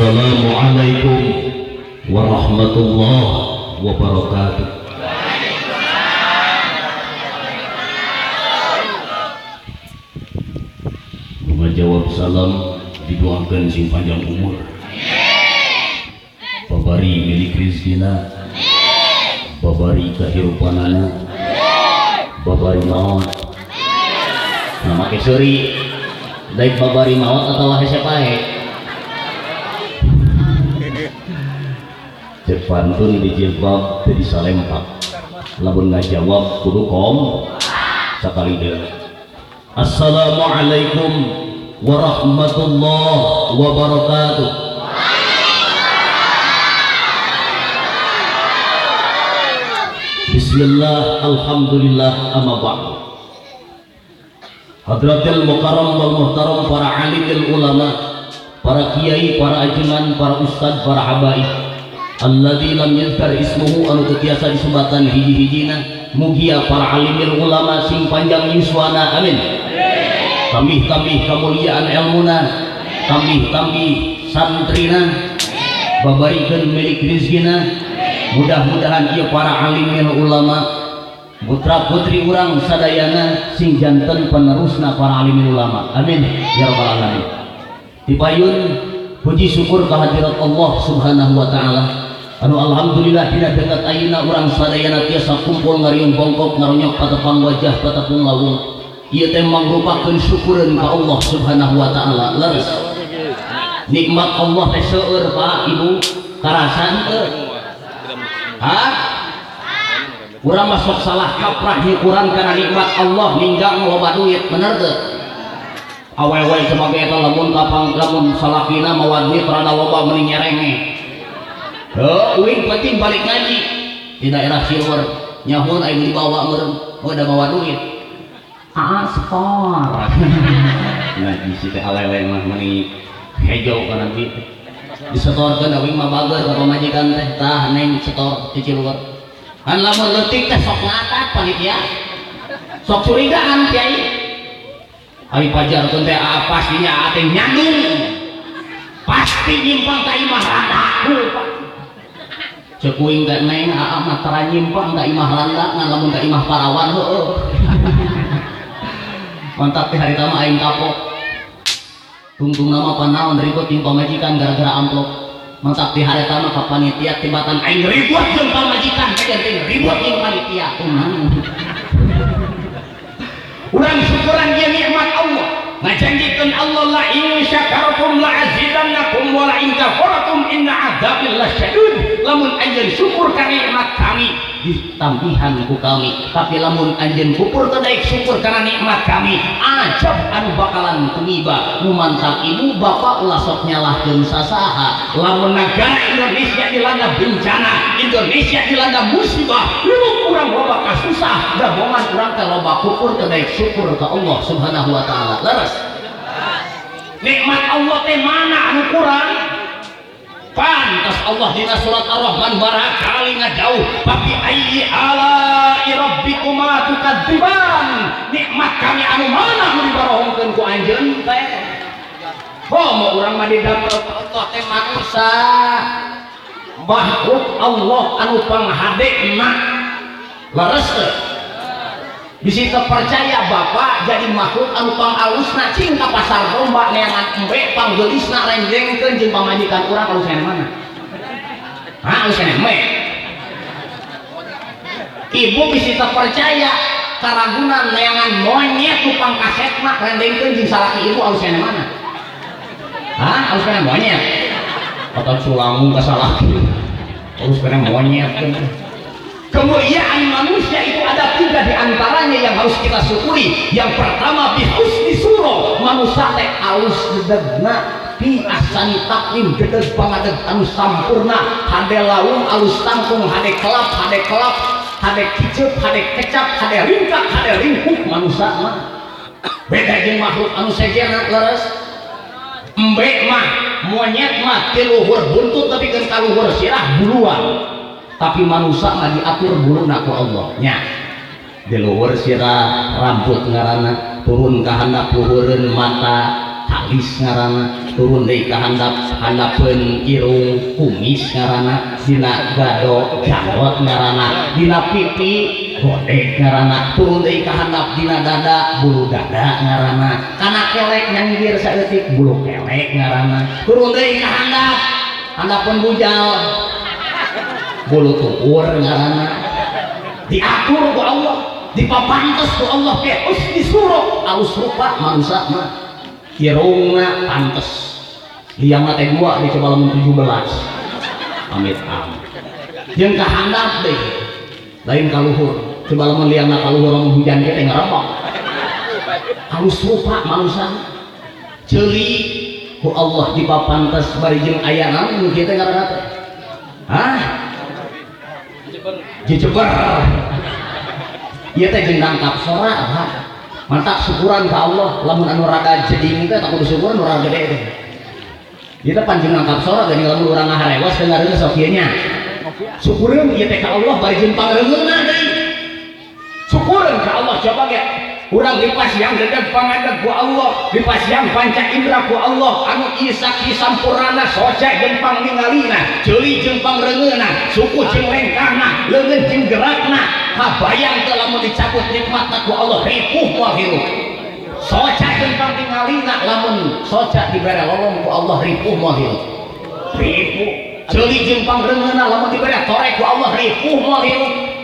Assalamualaikum warahmatullahi wabarakatuh. Menjawab salam didoakan sing panjang umur. Babari milik rizkina, babari kehidupanana, babari maut. Nama kesuri, daik babari maut atau hese pae. Cek pantun di jilbab teu disalempak. Lamun ngajawab kudu kom sakali deui. Assalamualaikum warahmatullahi wabarakatuh. Bismillah, alhamdulillah, amma ba'du. Hadratil mukarram wal muhtaram, para alimil ulama, para kiai, para ajengan, para ustad, para habaib, alladzi lam yadhkar ismuhu anu teu tiasa disebatan hiji-hijina, mugia para alimil ulama sing panjang yuswana, amin. Tambih-tambih kemuliaan ilmuna, tambih-tambih santrina, babarikeun milik rizkina. Mudah-mudahan ieu para alimil ulama, putra putri urang sadayana sing janten penerusna para alimil ulama, amin ya rabbal alamin. Dipayun puji syukur kehadirat Allah Subhanahu wa taala anu alhamdulillah dina dekat ayeuna urang sadayana tiasa kumpul ngariung bongkok ngaronyok patepang wajah patepung lawung. Ieu teh mangrupakeun syukureun ka Allah Subhanahu wa taala. Leres nikmat Allah teh seueur Pak Ibu, karasan teu? Hah? Urang masuk salah kaprah nyukuran karena nikmat Allah ninggang loba duit, bener teu? Awewe sebagai eta lamun kapang lamun salakina mawa duit rada loba mending nyerenge. Heuh, uing penting balik ngaji di daerah Silwer, nyahun aing dibawa meureun, oh da mawa duit. Aspor. Ngaji si teh alewe mah meuni hejo kana kitu. Disetorkeun uing mah bager ka pamajikan teh, tah neng setor ti Ciluwer. Kan lamun leutik teh sok ngatat panitia. Sok curigaan kiai. Ari pajarkeun teh pastinya aa teh nyandung. Pasti nyimpang ka imah randa. Ceuk uing teh neng aa mah tara nyimpang ka imah randa ngan lamun ka imah parawan heueuh. Mantap teh harita mah aing kapok. Tungtung nama panaon ribut jeung pamajikan gara-gara amplop. Mantap di harita mah ka panitia tibatan aing ribut jeung pamajikan teh ribut jeung panitia. Tenang. Urang syukuran ieu nikmat Allah. Ngajanjikeun Allah la in syakartum la azidannakum wa la in kafartum inna adzabi lasyadid. Lamun anjeun syukur ka nikmat kami ditambihan ku kami, tapi lamun anjeun kufur teu daek syukur kana nikmat kami, ajab anu bakalan tumiba. Nu mantap ibu bapak ulah sok nyalahkeun sasaha. Lamun negara Indonesia dilanda bencana, Indonesia dilanda musibah, lu urang loba kasusah, gabungan urang teh loba kufur teu daek syukur ka Allah Subhanahu wa taala. Leres nikmat Allah teh mana anu kurang? Pantas Allah dina surat Ar-Rahman barakali ngajauh tapi ayyi ala'i rabbikuma tukadziban. Nikmat kami anu mana nu dibarohongkeun ku anjeun teh? Homo urang mah didamel ku Allah teh manusa, makhluk Allah anu panghadena. Leres teu? Bisi teu percaya bapak jadi makhluk anu pangalusna cing ka pasar domba neangan embe panggeulisna renjengkeun jeung pamajikan urang alus keneh mana? Hah, alus keneh embe. Ibu bisi teu percaya karagunan neangan monyet nu pangkasetna rendengkeun jeung salaki ibu alus keneh mana? Hah, alus keneh monyet. Kata culangung ka salaki. Alus keneh monyet. Kemuliaan manusia itu ada tiga di antaranya yang harus kita syukuri. Yang pertama bihusni suro, manusia teh alus dedegna, bi ahsani taklim, dedeg pangadeg anu sampurna, hade laung alus tangtung, hade kelap, hade kelap, hade kiceup, hade kecap, hade ringkak, hade ringkuk manusia mah. Beda jeung makhluk anu sejenna leres. Embe mah, monyet mah ti luhur buntut tapi keun ka luhur sirah buluan. Tapi manusia mah diatur buluna ku Allah nya. Di luhur sirah rambut ngaranna, turun ka handap luhureun mata, alis ngaranna turun deui ka handap handapeun irung kumis ngaranna dina gado janggot ngaranna dina pipi godeg ngaranna turun deui ka handap dina dada bulu dada ngaranna kana kelek nyanggir saeutik bulu kelek ngaranna turun deui ka handap handapeun bujal bulu tuur ngaranna diatur ku Allah dipapantes ku Allah ke us disuruh alus rupa manusia mah irungna pantes liangna teh dua dicoba lamun 17 amit amit jeung ka handap deui lain ka luhur coba lamun liangna ka luhur lamun hujan ge teh ngaremok alus rupa manusia ceuli ku Allah dipapantes bari jeung aya naon nu kieu teh ngaranna teh hah jejeber ieu teh jeung nangkap sora ha mantap syukuran ka Allah lamun anu rada jeding teh tak kudu syukuran nu rada gede teh ieu teh panjang nangkap sora geuning lamun urang ngaharewas dengareun sok ieu nya syukureun ieu teh ka Allah bari jeung pangreungeuna deui syukureun ka Allah coba ge urang dipasiang dedeg pangadeg ku Allah dipasiang panca indra ku Allah anu isaki sampurna soca jeung pangningalina ceuli jeung pangreungeuna suku jeung lengkahna leungeun jeung gerakna kabayang teu lamun dicabut nikmatna ku Allah ripuh moal hirup soca jeung pangningalina lamun soca dibere lolong ku Allah ripuh moal hirup ripuh ceuli jeung pangreungeuna lamun dibere torek ku Allah ripuh moal hirup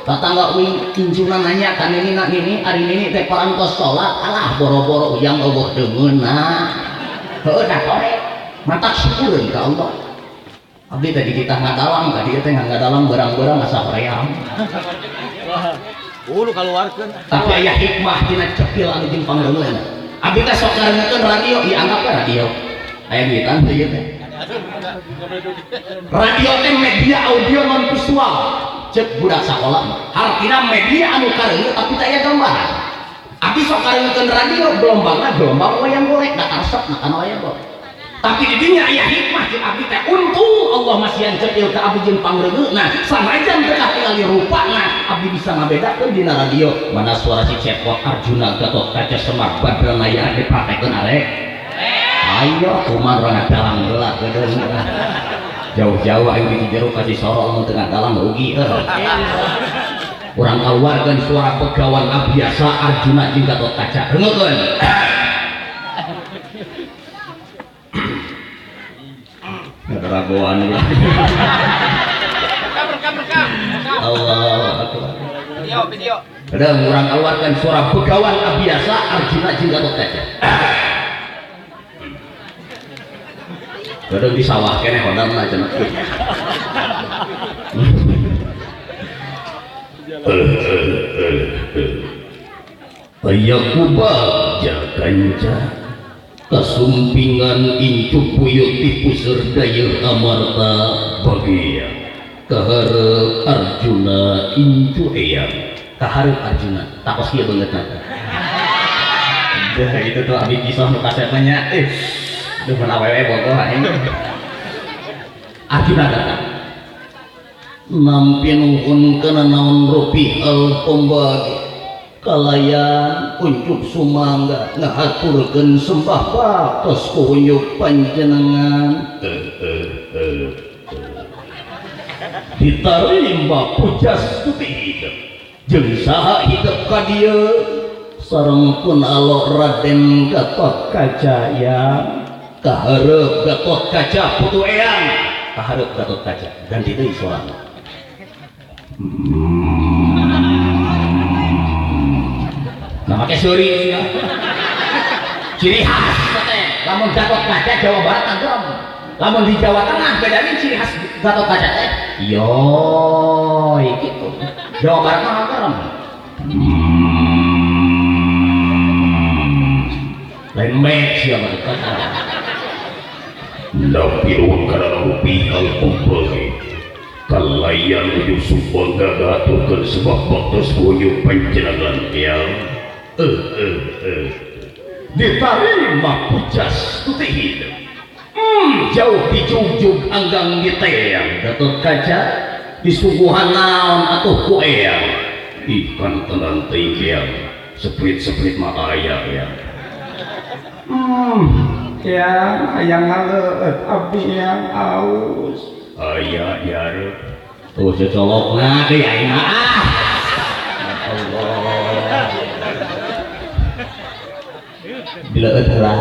tetangga uing incunan nanya ka nini nak nini ari nini teh parantos salat alah boro-boro ujang eueuh deungeunna heueuh da torek mantak syukureun ka Allah abdi teh di kita ngadalang ka dieu teh ngadalang barang-barang asa hoream ulu kaluarkeun tapi aya hikmah dina cepil anu jeung pangreungeuna abdi teh sok ngarengekeun radio dianggap we radio aya duitan teh ieu teh radio teh media audio non visual cek budak sakola mah hartina media anu kareungeut tapi teu aya gambaran abdi sok kareungeutkeun radio gelombangna gelombang wayang golek da karesep na kana wayang golek tapi di dinya aya hikmah jeung abdi teh untung Allah masihan cepil ka abdi jeung pangreungeuna sanajan teu katingali rupana abdi bisa ngabedakeun dina radio mana suara si Cepot Arjuna Gatot Kaca Semar Badranaya dipraktekeun arek ayo kumaha urang ngadalang heula geudeung jauh-jauh aing di jero ka Cisoro lamun teu ngadalang rugi urang kaluarkeun suara begawan abiasa Arjuna jeung Gatot Kaca rengekeun ngaragoan ulah rekam rekam Allah akbar video video kadang urang kaluarkeun suara begawan abiasa Arjuna jeung Gatot Kaca kadang di sawah keneh hodam lah cenah aya kubagja kanca kasumpingan incu puyuh ti puseur dayeuh amarta bagia kahareup Arjuna incu eyang kahareup Arjuna takos kieu beungeutna dah itu tuh abdi kisah nu kasep nya duh mun awewe bogoh aing Arjuna datang nampi nuhun kana naon rupi al pembagi kalayan unjuk sumangga ngahaturkeun sembah baktos ku unjuk panjenengan ditarimba pujas tuti hidup jeung saha hidup ka dieu sareng pun alok Raden Gatot Kaca yang kahareup Gatot Kaca putu eyang kahareup Gatot Kaca ganti deui sorana nah make seuri sia ciri khas teh lamun Gatot Kaca Jawa Barat tanggerem lamun di Jawa Tengah bedanya ciri khas Gatot Kaca teh yoi gitu Jawa Barat mah tanggerem lembek sia mah Napi kana rupi al pembagi kalayan ujung sumpah gagaturkeun sebab baktos kunyu panjenengan yang ditarima pujas tuti hidup jauh dijugjug anggang diteang Gatot Kaca disuguhan naon atuh ku eyang ih kan tenan teuing eyang seprit-seprit mah aya eyang Ya hayang ngaleueut abdi yang aus. Aya dihareup. Tuh cocolokna deui aing ah. Allah. Dileueut heula.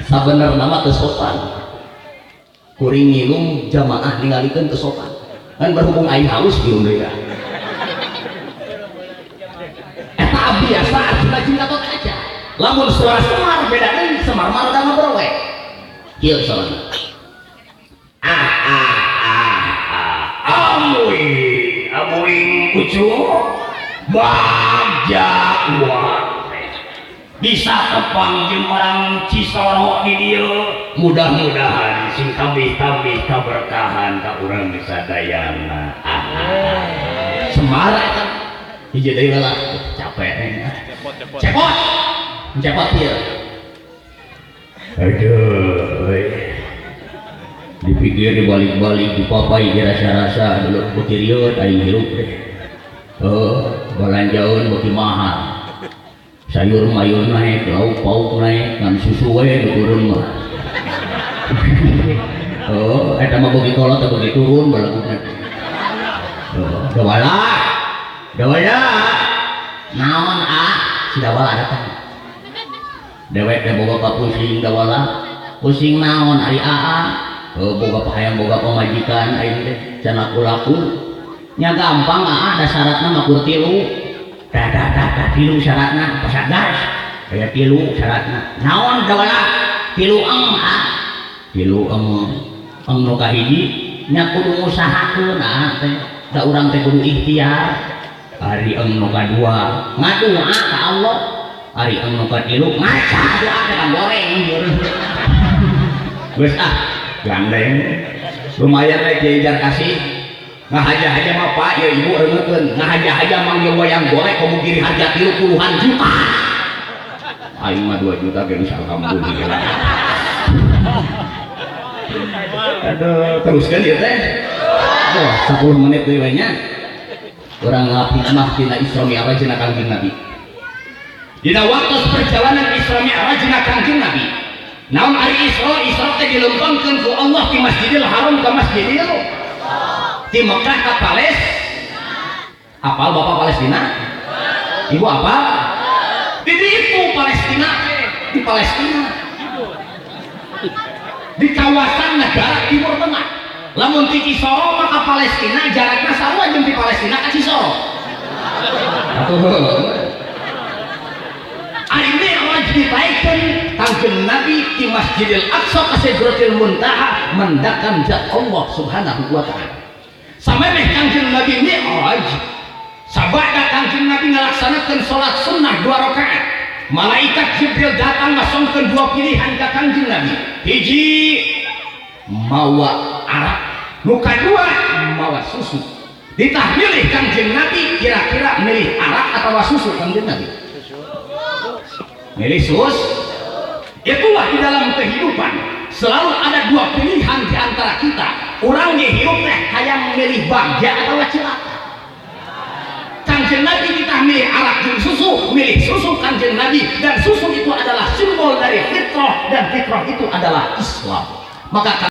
Sabenerna mah teu sopan. Kuring nginum jamaah ningalikeun teu sopan. Kan berhubung aing haus nginum deui. Eta biasa Arjuna jeung Gatotkaca. Lamun suara Semar beda deui, Semar mah rada ngobrol we. Kieu soalna. Ah ah ah ah. Amuing, amuing ucu. Bagja uang. Bisa tepang jeung orang Cisoro di dieu. Mudah-mudahan sing tambih-tambih kaberkahan ka urang sadayana. Ah, Semar eta. Hiji deui lah, capek. Cepot. Cepot ieu. Aduh, dipikir dibalik-balik dipapai dirasa-rasa dulu beuki rieut aing hirup deh. Heuh, balanjaeun beuki mahal. Sayur mayur naik, lauk pauk naik, ngan susu we nu turun mah. Oh, eta mah beuki kolot teh beuki turun balaguna. Oh, dawala. Dawala. Naon ah? Si dawala datang. Dewek teh boga kapusing dawala. Pusing naon ari aa? Oh, boga pahayang boga pamajikan aing teh can laku-laku. Nya gampang aa da syaratna mah kur tilu. Dah tilu syaratna pasagas aya tilu syaratna naon dawala tilu eng ah tilu eng eng nu kahiji nya kudu ngusahakeun ah teh da urang teh kudu ikhtiar ari eng nu kadua ngadoa ka Allah ari eng nu katilu ngaca doa teh kan goreng geus ah gandeng lumayan we Kiai Jarkasih ngahaja-haja mah Pak ya ibu reungeutkeun ngahaja-haja manggil wayang golek komo giri harga 3 puluhan juta aing mah 2 juta geus alhamdulillah. Aduh teruskeun ieu teh. Wah 10 menit deui we nya urang ngalap hikmah tina Isra Mi'raj na Kangjeng Nabi. Dina waktu perjalanan Isra Mi'raj na Kangjeng Nabi naon ari Isra Isra teh dilempangkeun ku Allah di Masjidil Haram ka Masjidil di Mekah ke Palestina. Apal Bapak Palestina? Ibu apal? Di itu Palestina, di Palestina. Di kawasan negara Timur Tengah. Lamun ti Cisoro maka Palestina jarakna sarua jeung ti Palestina ka Cisoro. Atuh. Ari Mi'raj ditaikeun Kangjeng Nabi di Masjidil Aqsa ka Sidratil Muntaha mendakan zat Allah Subhanahu wa taala. Samemeh Kangjeng Nabi Mi'raj, sabada Kangjeng Nabi ngalaksanakeun salat sunnah 2 rakaat. Malaikat Jibril datang ngasongkeun 2 pilihan ka Kangjeng Nabi. Hiji mawa arak, nu kadua mawa susu. Ditah milih Kangjeng Nabi kira-kira milih arak atau susu Kangjeng Nabi? Milih susu. Itulah di dalam kehidupan selalu ada 2 pilihan di antara kita. Urang ge hirup teh hayang milih bagja atau cilaka. Kangjeng Nabi kita milih arak jeung susu, milih susu Kangjeng Nabi, dan susu itu adalah simbol dari fitrah dan fitrah itu adalah Islam. Maka